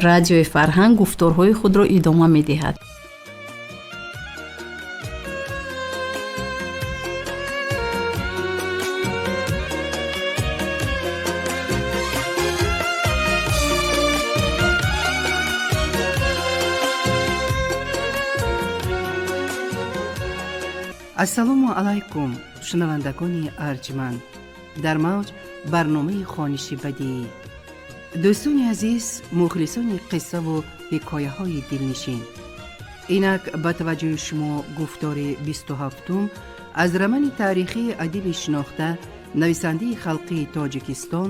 Радиои Фарҳанг гуфторҳои худро идома медиҳад. Ассалому алайкум, шунавандагони арҷманд! Дар мавҷ барномаи хониши бадиӣ. Дӯстони азиз, мухлисони қиссаву ҳикояҳои дилнишин, инак ба таваҷҷӯҳи шумо гуфтори 27-ум аз романи таърихии адиби шинохта, нависандаи халқии Тоҷикистон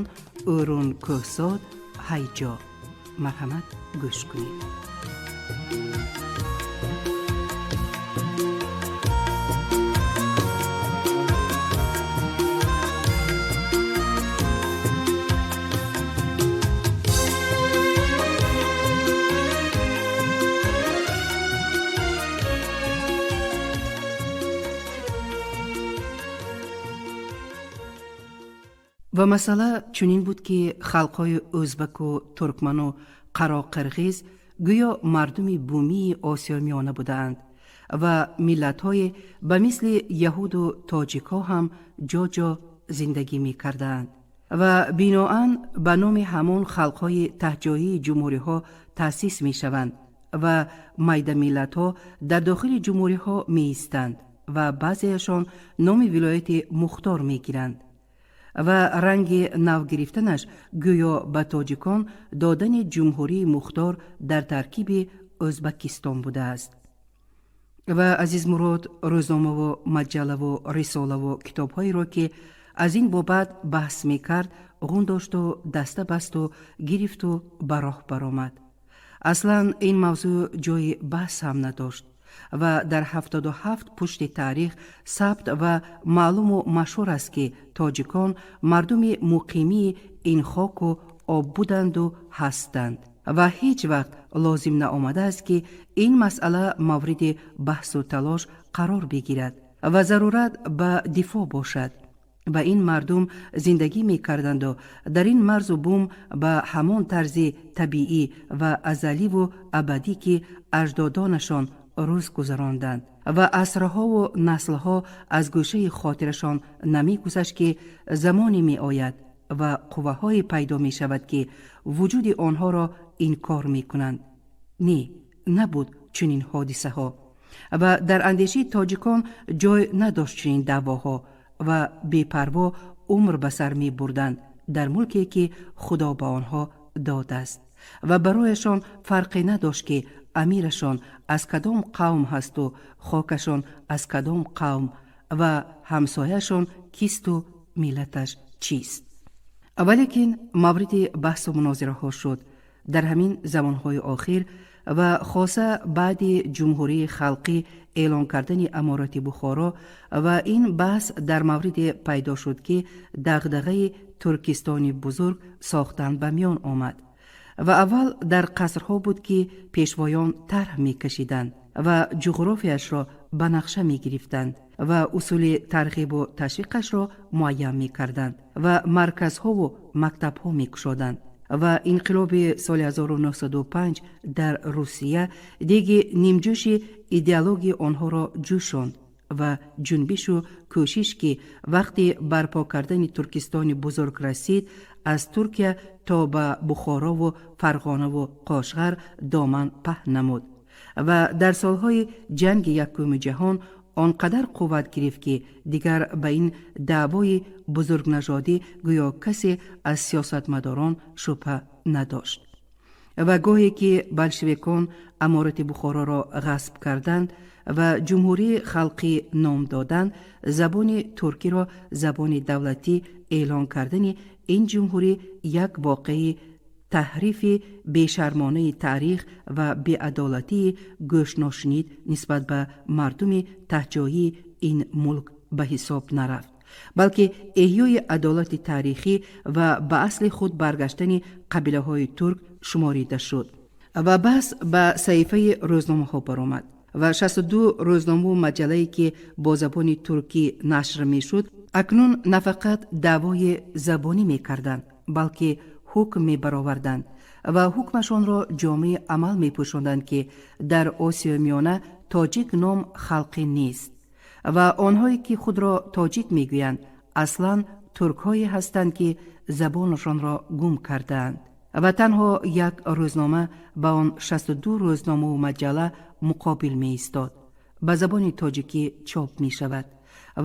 Ӯрун Кӯҳзод «Ҳайҷо». Марҳамат, гӯш кунед. Ва масъала чунин буд, ки халқҳои ӯзбаку туркману қароқирғиз гӯё мардуми бумии Осиёи Миёна будаанд ва миллатҳое ба мисли яҳуду тоҷикҳо ҳам ҷо-ҷо зиндагӣ мекардаанд ва биноан ба номи ҳамон халқҳои таҳҷоии ҷумҳуриҳо таъсис мешаванд ва майда миллатҳо дар дохили ҷумҳуриҳо меистанд ва баъзеашон номи вилояти мухтор мегиранд ва ранги нав гирифтанаш гӯё ба тоҷикон додани ҷумҳурии мухтор дар таркиби Ӯзбакистон будааст. Ва Азизмурод рӯзномаву маҷаллаву рисолаву китобҳоеро, ки аз ин бобат баҳс мекард, ғун дошту даста басту гирифту ба роҳ баромад. Аслан ин мавзӯъ ҷои баҳс ҳам надошт ва дар 77 пушти таърих сабт ва маълуму машҳур аст, ки тоҷикон мардуми муқимии ин хоку об буданду ҳастанд ва ҳеҷ вақт лозим наомадааст, ки ин масъала мавриди баҳсу талош қарор бигирад ва зарурат ба дифоъ бошад. Ба ин мардум зиндагӣ мекарданду дар ин марзу бум ба ҳамон тарзи табиӣ ва азаливу абадӣ, ки аҷдодонашон рӯз гузаронданд ва асрҳову наслҳо аз гӯшаи хотирашон намегузашт, ки замоне меояд ва қувваҳое пайдо мешавад, ки вуҷуди онҳоро инкор мекунанд. Не, набуд чунин ҳодисаҳо ва дар андешаи тоҷикон ҷой надошт чунин даъвоҳо ва бепарво умр ба сар мебурданд дар мулке, ки Худо ба онҳо додааст ва барояшон фарқе надошт, ки амирашон аз кадом қавм ҳасту хокашон аз кадом қавм ва ҳамсояшон кисту миллаташ чист. Валекин мавриди баҳсу мунозираҳо шуд дар ҳамин замонҳои охир ва хоса баъди Ҷумҳурии Халқӣ эълон кардани Аморати Бухоро. Ва ин баҳс дар мавриде пайдо шуд, ки дағдағаи Туркистони Бузург сохтан ба миён омад ва аввал дар қасрҳо буд, ки пешвоён тарҳ мекашиданд ва ҷуғрофияшро ба нақша мегирифтанд ва усули тарғибу ташвиқашро муайян мекарданд ва марказҳову мактабҳо мекушоданд. Ва инқилоби соли 1905 дар Русия деги нимҷӯши идеологияи онҳоро ҷӯшонд ва ҷунбишу кӯшиш, ки вақти барпо кардани Туркистони Бузург расид, аз Туркия то ба Бухорову Фарғонаву Қошғар доман паҳн намуд ва дар солҳои ҷанги Якуми ҷаҳон он қадар қувват гирифт, ки дигар ба ин даъвои бузургнажодӣ гӯё касе аз сиёсатмадорон шубҳа надошт. Ва гоҳе ки болшевикон Аморати Бухороро ғасб карданд ва Ҷумҳурии Халқӣ ном доданд, забони туркиро забони давлатӣ эълон кардани ин ҷумҳурӣ як воқеаи таҳрифи бешармонаи таърих ва беадолатии гӯшношунид нисбат ба мардуми таҳҷоии ин мулк ба ҳисоб нарафт, балки эҳёи адолати таърихӣ ва ба асли худ баргаштани қабилаҳои турк шуморида шуд. Ва баҳс ба саҳифаи рӯзномаҳо баромад ва 62 рӯзномаву маҷаллае, ки бо забони туркӣ нашр мешуд, акнун на фақат даъвои забонӣ мекарданд, балки ҳукм мебароварданд. Ва ҳукмашонро ҷомеи амал мепӯшонданд, ки дар Осиёи Миёна тоҷик ном халқе нест ва онҳое ки худро тоҷик мегӯянд, аслан туркҳое ҳастанд, ки забонашонро гум кардаанд. Ва танҳо як рӯзнома ба он 62 рӯзномаву маҷалла муқобил меистод, ба забони тоҷикӣ чоп мешавад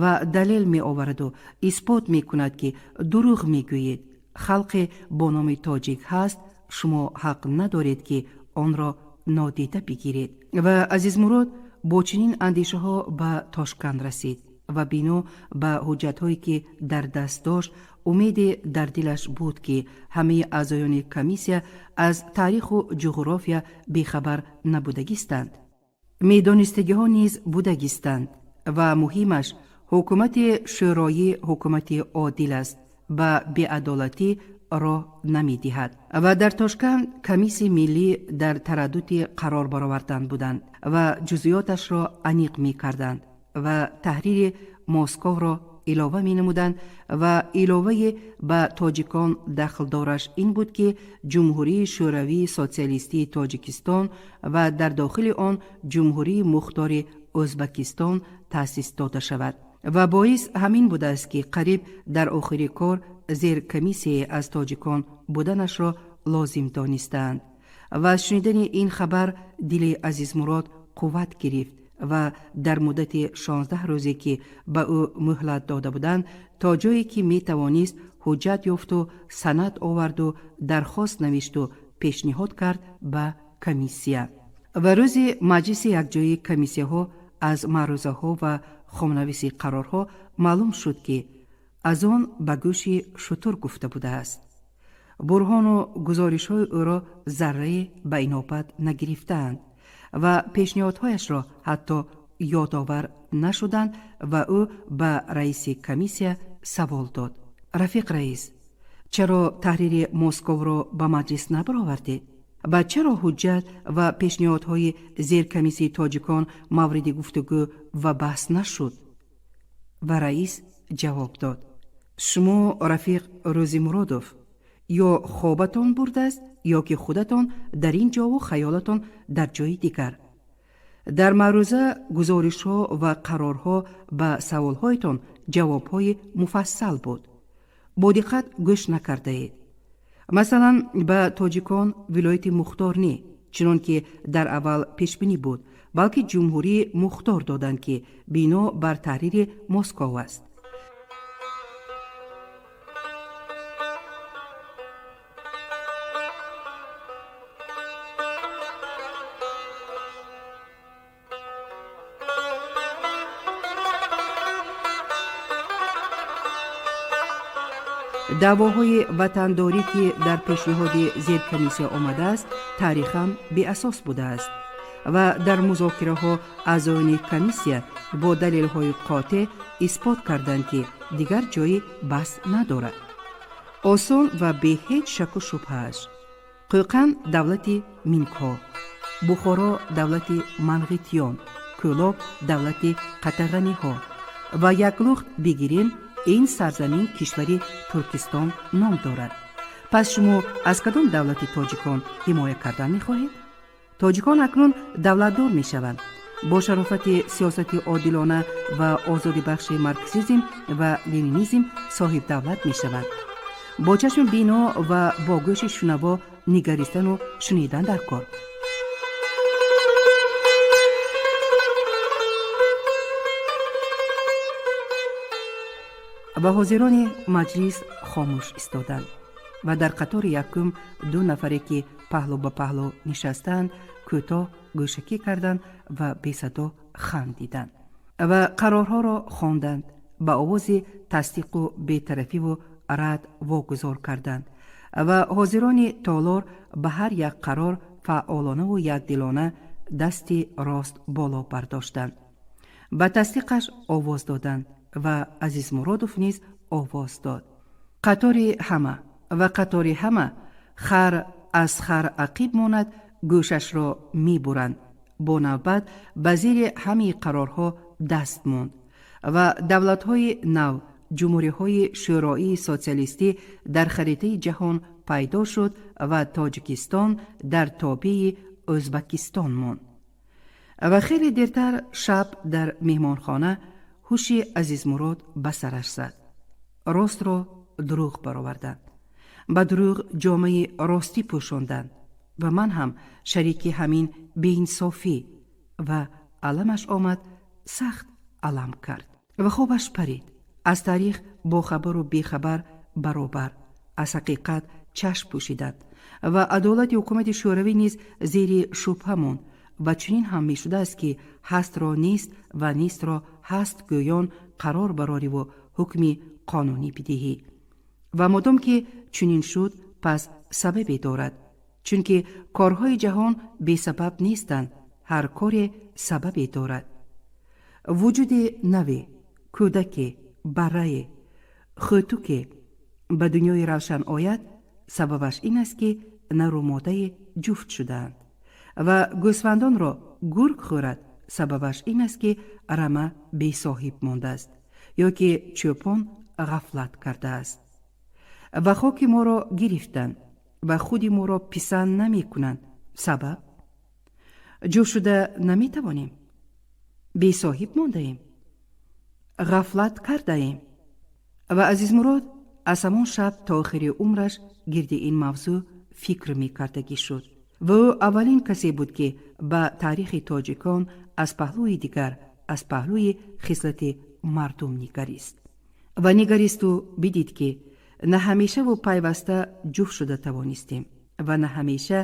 ва далел меовараду исбот мекунад, ки дурӯғ мегӯед, халқе бо номи тоҷик ҳаст, шумо ҳақ надоред, ки онро нодида бигиред. Ва Азизмурод бо чунин андешаҳо ба Тошканд расид ва бино ба ҳуҷҷатҳое, ки дар даст дошт, умеде дар дилаш буд, ки ҳамаи аъзоёни комиссия аз таъриху ҷуғрофия бехабар набудагистанд, медонистагиҳо низ будагистанд ва муҳимаш, ҳукумати шӯроӣ ҳукумати одил аст, ба беадолатӣ роҳ намедиҳад. Ва дар Тошканд комиссияи миллӣ дар тараддуди қарор баровардан буданд ва ҷузъиёташро аниқ мекарданд ва таҳрири Московро илова менамуданд. Ва иловае ба тоҷикон дахлдораш ин буд, ки Ҷумҳурии Шӯравии Социалистии Тоҷикистон ва дар дохили он Ҷумҳурии Мухтори Ӯзбакистон таъсис дода шавад. Ва боис ҳамин будааст, ки қариб дар охири кор зеркомиссияе аз тоҷикон буданашро лозим донистаанд. Ва аз шунидани ин хабар дили Азизмурод қувват гирифт ва дар муддати 16 рӯзе, ки ба ӯ муҳлат дода буданд, то ҷое ки метавонист, ҳуҷҷат ёфту санад оварду дархост навишту пешниҳод кард ба комиссия. Ва рӯзи маҷлиси якҷоии комиссияҳо аз маърузаҳо ва хомнависи қарорҳо маълум шуд, ки аз он ба гӯши шутур гуфта будааст. Бурҳону гузоришҳои ӯро заррае ба инобат нагирифтаанд ва пешниҳодҳояшро ҳатто ёдовар нашуданд. Ва ӯ ба раиси комиссия савол дод: «Рафиқ раис, чаро таҳрири Московро ба маҷлис набаровардед ва чаро ҳуҷҷат ва пешниҳодҳои зеркомиссияи тоҷикон мавриди гуфтугӯ ва баҳс нашуд?» Ва раис ҷавоб дод: «Шумо, рафиқ Рӯзимуродов, ё хобатон бурдааст, ё ки худатон дар ин ҷову хаёлатон дар ҷои дигар. Дар маъруза, гузоришҳо ва қарорҳо ба саволҳоятон ҷавобҳои муфассал буд, бо диққат гӯш накардаед. Масалан, ба тоҷикон вилояти мухтор не, чунон ки дар аввал пешбинӣ буд, балки ҷумҳурии мухтор доданд, ки бино бар таҳрири Москов аст. Даъвоҳои ватандорӣ, ки дар пешниҳоди зеркомиссия омадааст, таърихан беасос будааст ва дар музокираҳо аъзоёни комиссия бо далелҳои қотеъ исбот карданд, ки дигар ҷои баҳс надорад. Осон ва бе ҳеҷ шаку шубҳааш: Қӯқанд давлати мингҳо, Бухоро давлати манғитиён, Кӯлоб давлати қатағаниҳо ва яклухт бигирем, ин сарзамин кишвари Туркистон ном дорад. Пас шумо аз кадом давлати тоҷикон ҳимоя кардан мехоҳед? Тоҷикон акнун давлатдор мешаванд, бо шарофати сиёсати одилона ва озодибахши марксизм ва ленинизм соҳибдавлат мешаванд. Бо чашми бино ва бо гӯши шунаво нигаристану шунидан дар кор». Ва ҳозирони маҷлис хомӯш истоданд ва дар қатори якум ду нафаре, ки паҳлӯ ба паҳлӯ нишастаанд, кӯтоҳ гӯшакӣ карданд ва бесадо хандиданд. Ва қарорҳоро хонданд, ба овози тасдиқу бетарафиву рад вогузор карданд ва ҳозирони толор ба ҳар як қарор фаъолонаву якдилона дасти рост боло бардоштанд, ба тасдиқаш овоз доданд ва Азизмуродов низ овоз дод. Қатори ҳама ва қатори ҳама хар аз хар ақиб монад, гӯшашро мебуранд, бо навбат ба зери ҳамаи қарорҳо даст монд ва давлатҳои нав, ҷумҳуриҳои шӯроии социалистӣ, дар харитаи ҷаҳон пайдо шуд ва Тоҷикистон дар тобеи Ӯзбакистон монд. Ва хеле дертар шаб дар меҳмонхона ҳуши Азизмурод ба сараш зад. Ростро дурӯғ бароварданд, ба дурӯғ ҷомаи ростӣ пӯшонданд ва ман ҳам шарики ҳамин беинсофӣ. Ва аламаш омад, сахт алам кард ва хобаш парид. Аз таърих бохабару бехабар баробар аз ҳақиқат чашм пӯшиданд ва адолати ҳукумати Шӯравӣ низ зери шубҳа монд. Ва чунин ҳам мешудааст, ки ҳастро нест ва нестро ҳаст гӯён қарор барориву ҳукми қонунӣ бидиҳӣ. Ва модом ки чунин шуд, пас сабабе дорад, чунки корҳои ҷаҳон бесабаб нестанд, ҳар коре сабабе дорад. Вуҷуди наве, кӯдаке, баррае, хӯтуке ба дунёи равшан ояд, сабабаш ин аст, ки нару модае ҷуфт шудаанд. Ва гӯсфандонро гург хӯрад, сабабаш ин аст, ки рама бесоҳиб мондааст ё ки чӯпон ғафлат кардааст. Ва хоки моро гирифтанд ва худи моро писанд намекунанд. Сабаб? Ҷуфт шуда наметавонем, бесоҳиб мондаем, ғафлат кардаем. Ва Азизмурод аз ҳамон шаб то охири умраш гирди ин мавзӯъ фикр мекардагӣ шуд. Ва ӯ аввалин касе буд, ки ба таърихи тоҷикон аз паҳлӯи дигар, аз паҳлӯи хислати мардум нигарист. Ва нигаристу бидид, ки на ҳамешаву пайваста ҷуфт шуда тавонистем ва на ҳамеша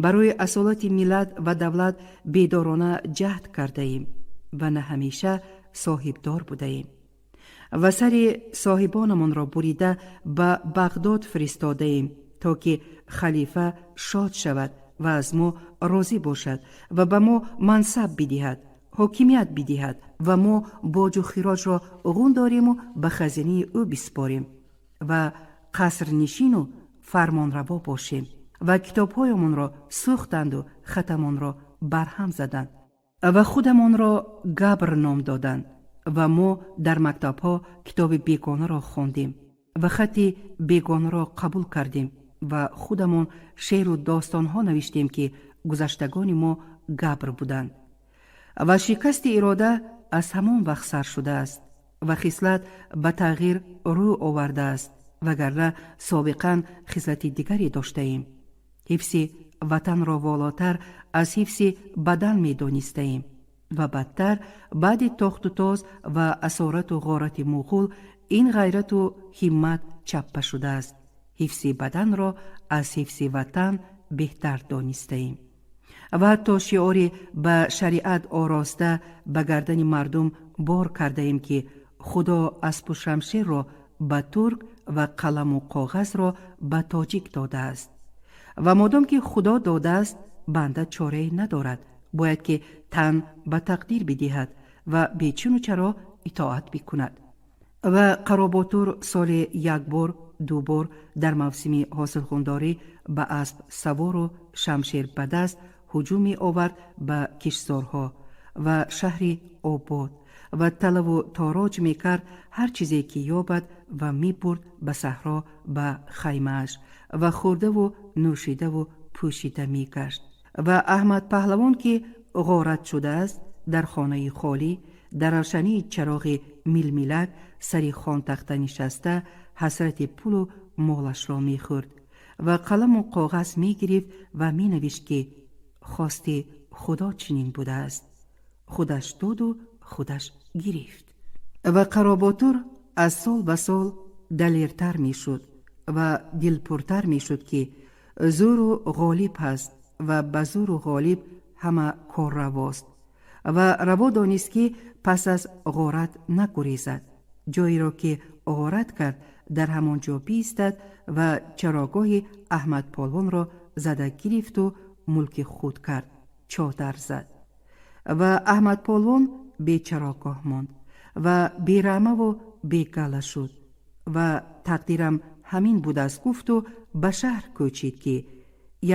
барои асолати миллат ва давлат бедорона ҷаҳд кардаем ва на ҳамеша соҳибдор будаем ва сари соҳибонамонро бурида ба Бағдод фиристодаем, то ки халифа шод шавад ва аз мо розӣ бошад ва ба мо мансаб бидиҳад, ҳокимият бидиҳад ва мо боҷу хироҷро ғун дориму ба хазинаи ӯ биспорем ва қасрнишину фармонраво бошем. Ва китобҳоямонро сӯхтанду хатамонро барҳам заданд ва худамонро габр ном доданд. Ва мо дар мактабҳо китоби бегонаро хондем ва хати бегонаро қабул кардем ва худамон шеъру достонҳо навиштем, ки гузаштагони мо габр буданд. Ва шикасти ирода аз ҳамон вақт сар шудааст ва хислат ба тағйир рӯ овардааст, вагарна собиқан хислати дигаре доштаем. Ҳифзи ватанро волотар аз ҳифзи бадан медонистаем. Ва бадтар, баъди тохтутоз ва асорату ғорати муғул ин ғайрату ҳиммат чаппа шудааст. Ҳифзи баданро аз ҳифзи ватан беҳтар донистаем ва ҳатто шиори ба шариат ороста ба гардани мардум бор кардаем, ки Худо аспу шамшерро ба турк ва қаламу коғазро ба тоҷик додааст. Ва модом ки Худо додааст, банда чорае надорад, бояд ки тан ба тақдир бидиҳад ва бечуну чаро итоат бикунад. Ва Қароботур соли як бор, ду бор дар мавсими ҳосилхундорӣ ба асп савору шамшер ба даст ҳуҷум меовард ба киштзорҳо ва шаҳри обод ва талаву тороҷ мекард ҳар чизе ки ёбад ва мебурд ба саҳро, ба хаймааш, ва хӯрдаву нӯшидаву пӯшида мегашт. Ва Аҳмад Паҳлавон, ки ғорат шудааст, дар хонаи холӣ, дар равшании чароғи милмилак, сари хонтахта нишаста, ҳасрати пулу молашро мехӯрд ва қаламу коғаз мегирифт ва менавишт, ки хости Худо чунин будааст, худаш доду худаш гирифт. Ва Қароботур аз сол ба сол далертар мешуд ва дилпуртар мешуд, ки зӯру ғолиб ҳаст ва ба зӯру ғолиб ҳама кор равост. Ва раво донист, ки пас аз ғорат нагурезад, ҷойеро ки ғорат кард, дар ҳамон ҷо биистад. Ва чарогоҳи Аҳмадполвонро зада гирифту мулки худ кард, чодар зад. Ва Аҳмадполвон бечарогоҳ монд ва берамаву бегала шуд. Ва тақдирам ҳамин будааст, гуфту ба шаҳр кӯчид, ки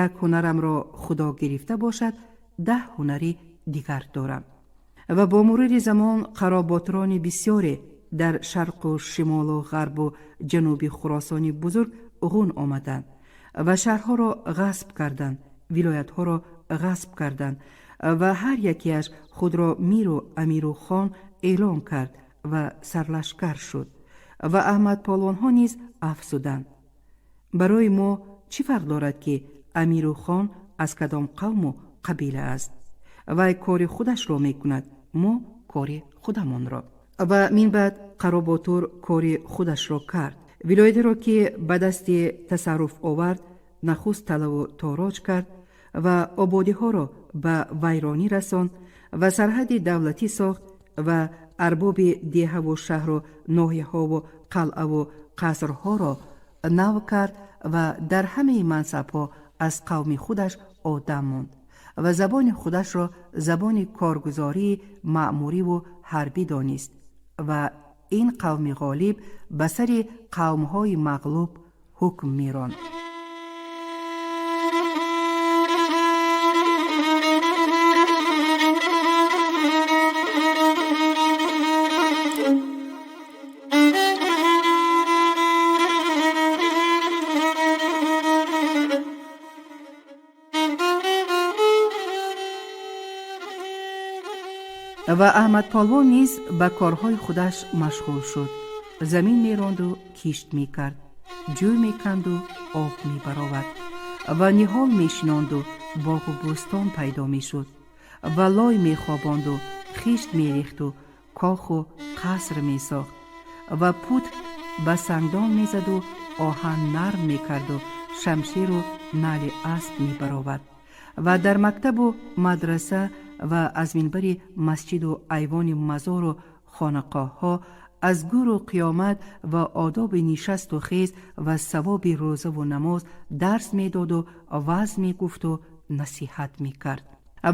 як ҳунарамро Худо гирифта бошад, 10 ҳунари дигар дорам. Ва бо мурури замон қароботирони бисёре дар шарқу шимолу ғарбу ҷануби Хуросони бузург ғун омаданд. Ва шаҳрҳоро ғасб карданд, вилоятҳоро ғасб карданд ва ҳар якеаш худро миру амиру хон эълон кард ва сарлашкар шуд ва аҳмадполвонҳо низ афзуданд. Барои мо чӣ фарқ дорад, ки амиру хон аз кадом қавму қабила аст? Вай кори худашро мекунад, мо кори худамонро. Ва минбаъд Қароботур кори худашро кард. Вилоятеро, ки ба дасти тасарруф овард, нахуст талаву тороҷ кард ва ободиҳоро ба вайронӣ расонд ва сарҳади давлатӣ сохт ва арбоби деҳаву шаҳру ноҳияҳову қалъаву қасрҳоро нав кард ва дар ҳамаи мансабҳо аз қавми худаш одам монд ва забони худашро забони коргузории маъмуриву ҳарбӣ донист ва ин қавми ғолиб ба сари қавмҳои мағлуб ҳукм меронд. Ва Аҳмадполвон низ ба корҳои худаш машғул шуд. Замин меронду кишт мекард, ҷӯй меканду об мебаровард ва ниҳол мешинонду боғу бӯстон пайдо мешуд ва лой мехобонду хишт мерехту коху қаср месохт ва пут ба сангдон мезаду оҳан нарм мекарду шамшеру нали асп мебаровард ва дар мактабу мадраса ва аз минбари масҷиду айвони мазору хонақоҳҳо аз гӯру қиёмат ва одоби нишасту хез ва савоби рӯзаву намоз дарс медоду ваъз мегуфту насиҳат мекард.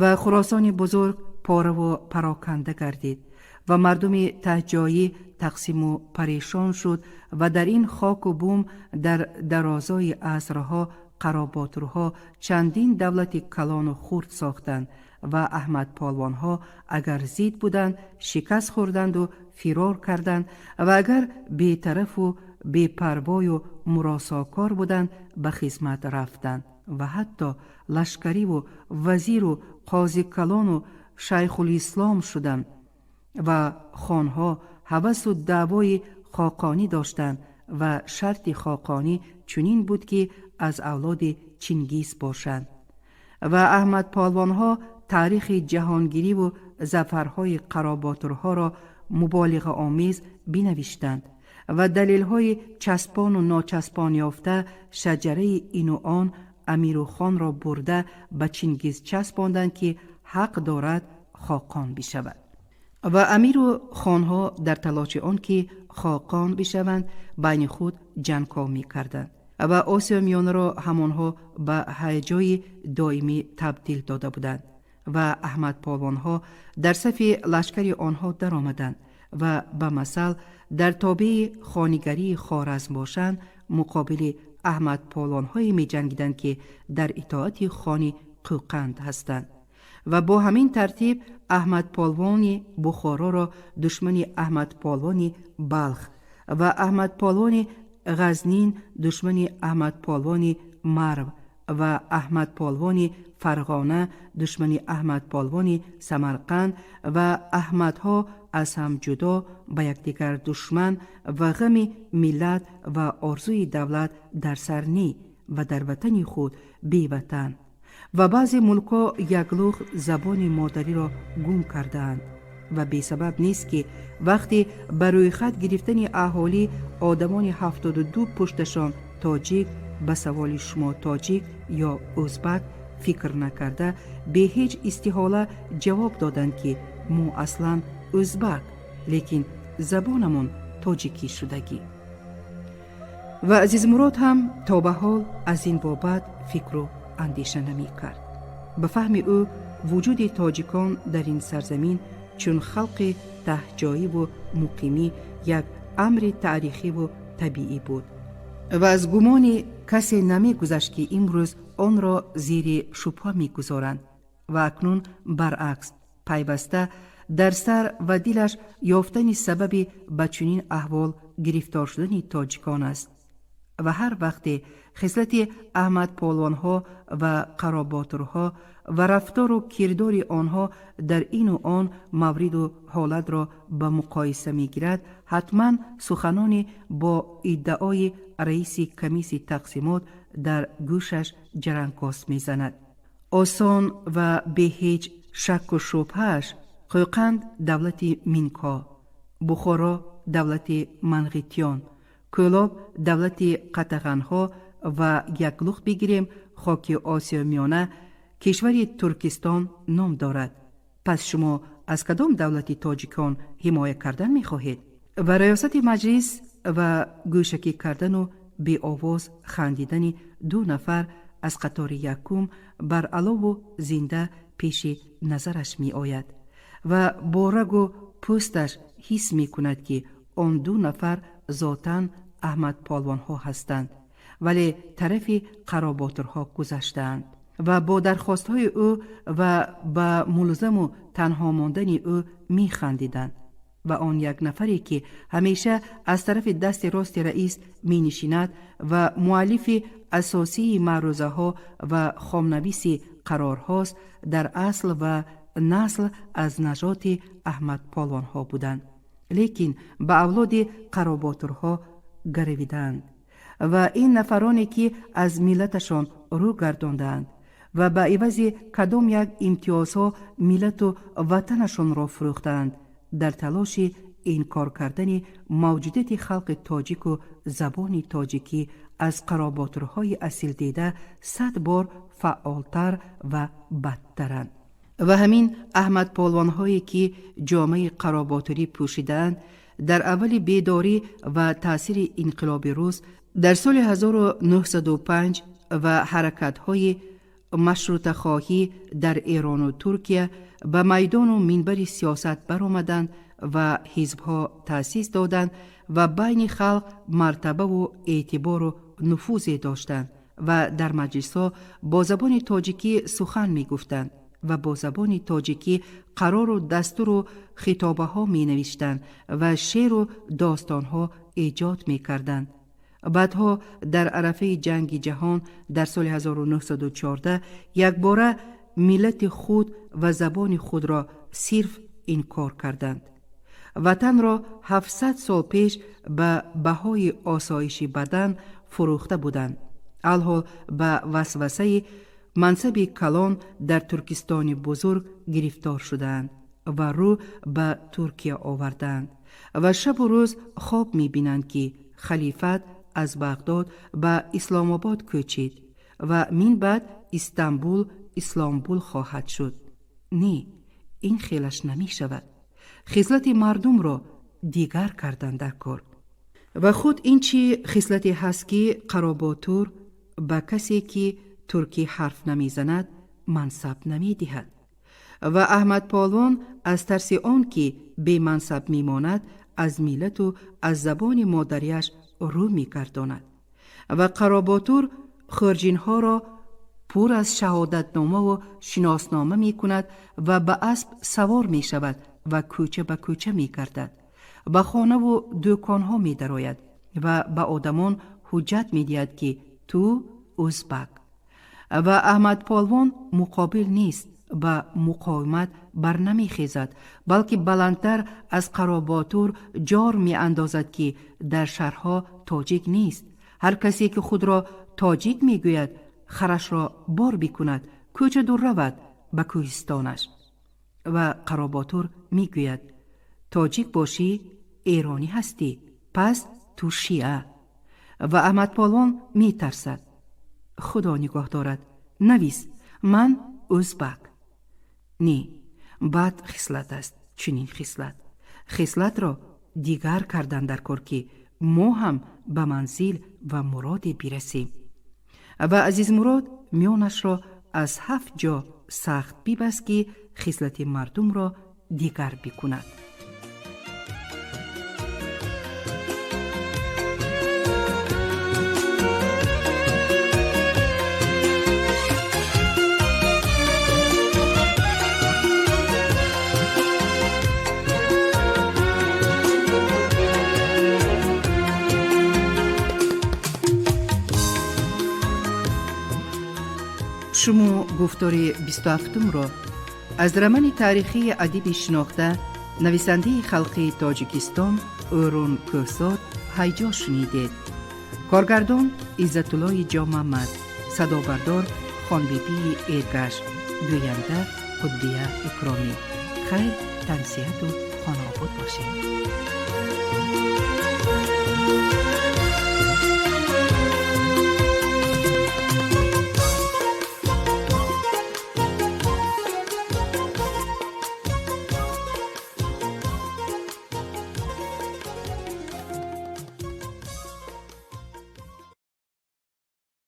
Ва Хуросони бузург пораву пароканда гардид ва мардуми таҳҷоӣ тақсиму парешон шуд ва дар ин хоку бум дар дарозои асрҳо Қароботурҳо чандин давлати калону хурд сохтанд ва аҳмадполвонҳо агар зид буданд, шикаст хӯрданду фирор карданд ва агар бетарафу бепарвою муросокор буданд, ба хизмат рафтанд ва ҳатто лашкариву вазиру қозикалону шайхулислом шуданд ва хонҳо ҳавасу даъвои хоқонӣ доштанд ва шарти хоқонӣ чунин буд, ки аз авлоди Чингиз бошанд. Ва аҳмадполвонҳо таърихи ҷаҳонгириву зафарҳои Қароботурҳоро муболиғаомез бинавиштанд ва далелҳои часпону ночаспон ёфта шаҷараи ину он амиру хонро бурда ба Чингиз часпонданд, ки ҳақ дорад хоқон бишавад. Ва амиру хонҳо дар талоши он ки хоқон бишаванд, байни худ ҷангҳо мекарданд ва Осиёи Миёнаро ҳамонҳо ба ҳаяҷои доимӣ табдил дода буданд ва аҳмадполвонҳо дар сафи лашкари онҳо даромаданд ва ба масал дар тобеи хонигарии Хоразм бошанд, муқобили аҳмадполвонҳое меҷангиданд, ки дар итоати хони Қӯқанд ҳастанд. Ва бо ҳамин тартиб аҳмадполвони Бухороро душмани аҳмадполвони Балх ва аҳмадполвони Ғазнин душмани аҳмадполвони Марв ва аҳмадполвони Фарғона душмани аҳмадполвони Самарқанд ва аҳмадҳо аз ҳам ҷудо ба якдигар душман ва ғами миллат ва орзуи давлат дар сар нӣ ва дар ватани худ беватан ва баъзе мулкҳо яклух забони модариро гум кардаанд. Ва бесабаб нест, ки вақте ба рӯйхат гирифтани аҳолӣ одамони 72 пушташон тоҷик ба саволи «Шумо тоҷик ё ӯзбак?» фикр накарда, бе ҳеҷ истиҳола ҷавоб доданд, ки мо аслан ӯзбак, лекин забонамон тоҷикӣ шудагӣ. Ва Азизмурод ҳам то ба ҳол аз ин бобат фикру андеша намекард. Ба фаҳми ӯ, вуҷуди тоҷикон дар ин сарзамин чун халқи таҳҷоиву муқимӣ як амри таърихиву табиӣ буд ва аз гумони касе намегузашт, ки имрӯз онро зери шубҳа мегузоранд. Ва акнун баръакс, пайваста дар сар ва дилаш ёфтани сабаби ба чунин аҳвол гирифтор шудани тоҷикон аст. Ва ҳар вақте хислати аҳмадполвонҳо ва қароботурҳо ва рафтору кирдори онҳо дар ину он мавриду ҳолатро ба муқоиса мегирад, ҳатман суханони бо иддаои раиси комисси тақсимот дар гӯшаш ҷарангкос мезанад. Осон ва бе ҳеҷ шакку шубҳааш Қӯқанд давлати Минкҳо, Бухоро давлати Манғитён, Кӯлоб давлати Қатағанҳо ва як лухт бигирем, хоки Осиёи Миёна кишвари Туркистон ном дорад. Пас шумо аз кадом давлати тоҷикон ҳимоя кардан мехоҳед? Ва раёсати маҷлис ва гӯшакӣ кардану беовоз хандидани ду нафар аз қатори якум бар алову зинда пеши назараш меояд ва бо рагу пӯсташ ҳис мекунад, ки он ду нафар зотан аҳмадполвонҳо ҳастанд, вале тарафи қароботурҳо гузаштаанд ва бо дархостҳои ӯ ва ба мулзаму танҳо мондани ӯ механдиданд. Ва он як нафаре, ки ҳамеша аз тарафи дасти рости раис менишинад ва муаллифи асосии маърузаҳо ва хомнависи қарорҳост, дар асл ва насл аз нажоти аҳмадполвонҳо буданд, лекин ба авлоди қароботурҳо гаравидаанд. Ва ин нафароне, ки аз миллаташон рӯ гардондаанд ва ба ивази кадом як имтиёзҳо миллату ватанашонро фурӯхтаанд, дар талоши инкор кардани мавҷудияти халқи тоҷику забони тоҷикӣ аз қароботурҳои асилдида 100 бор фаъолтар ва бадтаранд. Ва ҳамин аҳмадполвонҳое, ки ҷомаи қароботурӣ пӯшидаанд, дар аввали бедорӣ ва таъсири инқилоби рус дар соли 1905 ва ҳаракатҳои машрутахоҳӣ дар Эрону Туркия ба майдону минбари сиёсат баромаданд ва ҳизбҳо таъсис доданд ва байни халқ мартабаву эътибору нуфузе доштанд ва дар маҷлисҳо бо забони тоҷикӣ сухан мегуфтанд ва бо забони тоҷикӣ қарору дастуру хитобаҳо менавиштанд ва шеъру достонҳо эҷод мекарданд. Баъдҳо дар арафаи ҷанги ҷаҳон дар соли 1914 якбора миллати худ ва забони худро сирф инкор карданд. Ватанро 700 сол пеш ба баҳои осоиши бадан фурӯхта буданд. Алҳол ба васвасаи мансаби калон дар Туркистони бузург гирифтор шудаанд ва рӯ ба Туркия овардаанд ва шабу рӯз хоб мебинанд, ки халифат аз Бағдод ба Исломобод кӯчид ва мин баъд Истанбул Исломбул хоҳад шуд. Не, ин хелаш намешавад. Хислати мардумро дигар кардан дар кор. Ва худ ин чӣ хислате ҳаст, ки қароботур ба касе, ки туркӣ ҳарф намезанад, мансаб намедиҳад? Ва аҳмадполвон аз тарси он ки бемансаб мемонад, аз миллату аз забони модариаш рӯ мегардонад. Ва қароботур хӯрҷинҳоро пур аз шаҳодатномаву шиноснома мекунад ва ба асп савор мешавад ва кӯча ба кӯча мегардад, ба хонаву дӯконҳо медарояд ва ба одамон ҳуҷҷат медиҳад, ки ту узбак. Ва аҳмадполвон муқобил нест, ба муқовимат барнамехезад, балки баландтар аз қароботур ҷор меандозад, ки дар шаҳрҳо тоҷик нест. Ҳар касе ки худро тоҷик мегӯяд, харашро бор бикунад, кӯча дур равад ба кӯҳистонаш. Ва қароботур мегӯяд: тоҷик бошӣ, эронӣ ҳастӣ, пас ту шиа. Ва аҳмадполвон метарсад. Худо нигоҳ дорад, навис: ман узбак. Не, бад хислат аст чунин хислат. Хислатро дигар кардан дар кор, ки мо ҳам ба манзил ва муроде бирасем. Ва Азизмурод миёнашро аз ҳафт ҷо сахт бибаст, ки хислати мардумро дигар бикунад. Шумо гуфтори 27-умро аз романи таърихии адиби шинохта, нависандаи халқии Тоҷикистон Ӯрун Кӯҳзод «Ҳайҷо» шунидед. Коргардон Иззатуллои Ҷомамад, садобардор Хонбибии Эргаш, гӯянда Қудбия Икромӣ. Хайр, тансиҳату хонаобод бошед.